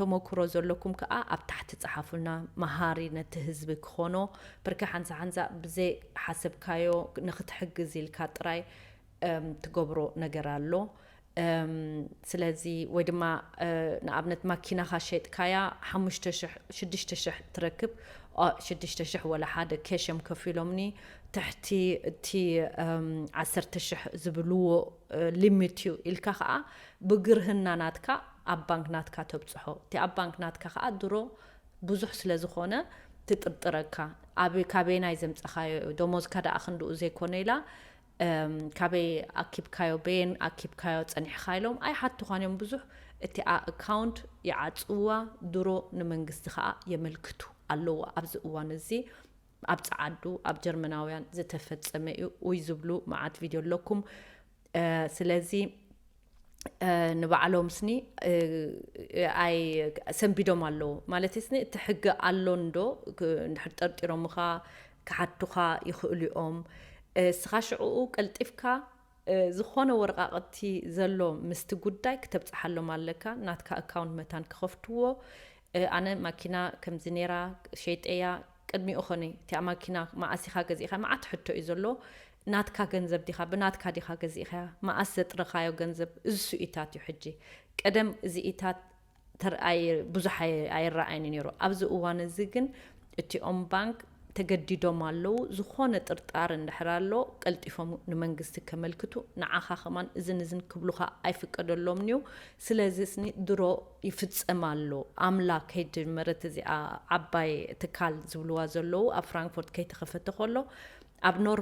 ተመክሮ ዘለኩም ከዓ ኣብ ታሕቲ ጸሓፉልና። መሃሪ ነቲ ህዝቢ ክኾኖ፣ ብርኪ ሓንሳ ሓንሳ ብዘይ ሓሰብካዮ ንክትሕግዝ ኢልካ ጥራይ ትገብሮ ነገር ኣሎ። ስለዚ ወይ ድማ ንኣብነት ማኪናኻ ሸጥካያ ሓሙሽተ ሽሕ ሽዱሽተ ሽሕ ትረክብ። ሽዱሽተ ሽሕ ወላ ሓደ ኬሸም ከፊሎምኒ፣ ትሕቲ እቲ ዓሰርተ ሽሕ ዝብልዎ ሊሚት እዩ ኢልካ ከዓ ብግርህና ናትካ ኣብ ባንክ ናትካ ተብፅሖ። እቲ ኣብ ባንክ ናትካ ከዓ ድሮ ብዙሕ ስለ ዝኾነ ትጥርጥረካ። ኣብ ካበይናይ ዘምፀኻዮ እዩ፣ ደሞዝካ ደኣ ክንድኡ ዘይኮነ ኢላ ካበይ ኣኪብካዮ፣ በየን ኣኪብካዮ ጸኒሕካ ኢሎም ኣይሓቱኻን እዮም ብዙሕ። እቲኣ ኣካውንት ይዓጽዋ፣ ድሮ ንመንግስቲ ከኣ የመልክቱ ኣለዎ። ኣብዚ እዋን እዚ ኣብ ጸዓዱ ኣብ ጀርመናውያን ዝተፈጸመ እዩ ውይ ዝብሉ መዓት ቪድዮ ኣለኩም። ስለዚ ንባዕሎም ስኒ ኣይ ሰንቢዶም ኣለዉ ማለት ስኒ። እቲ ሕጊ ኣሎ እንዶ? እንድሕር ጠርጢሮምኻ ክሓቱኻ ይኽእሉ እዮም። እስኻ ሽዕኡ ቀልጢፍካ ዝኾነ ወረቃቅቲ ዘሎ ምስቲ ጉዳይ ክተብፅሓሎም ኣለካ። ናትካ ኣካውንት መታን ክኸፍትዎ። ኣነ ማኪና ከምዚ ነይራ፣ ሸይጠያ። ቅድሚኡ ኾነ እቲኣ ማኪና መኣስ ኢኻ ገዚእኻ? መዓት ሕቶ እዩ ዘሎ። ናትካ ገንዘብ ዲኻ፣ ብናትካ ዲኻ ገዚእኻያ? መኣስ ዘጥረኻዮ ገንዘብ? እዚ ስኢታት እዩ ሕጂ። ቀደም እዚ ኢታት ተርኣይ ብዙሕ ኣይረኣይን ነይሩ። ኣብዚ እዋን እዚ ግን እቲኦም ባንክ ተገዲዶም ኣለዉ። ዝኾነ ጥርጣር እንድሕር ኣሎ ቀልጢፎም ንመንግስቲ ከመልክቱ፣ ንዓኻ ከማን እዝን እዝን ክብሉኻ ኣይፍቀደሎምን እዩ። ስለዚ ስኒ ድሮ ይፍጸም ኣሎ። ኣምላ ከይጀመረት እዚኣ ዓባይ ትካል ዝብልዋ ዘለዉ ኣብ ፍራንክፎርት ከይተኸፈተ ከሎ ኣብ ኖርማ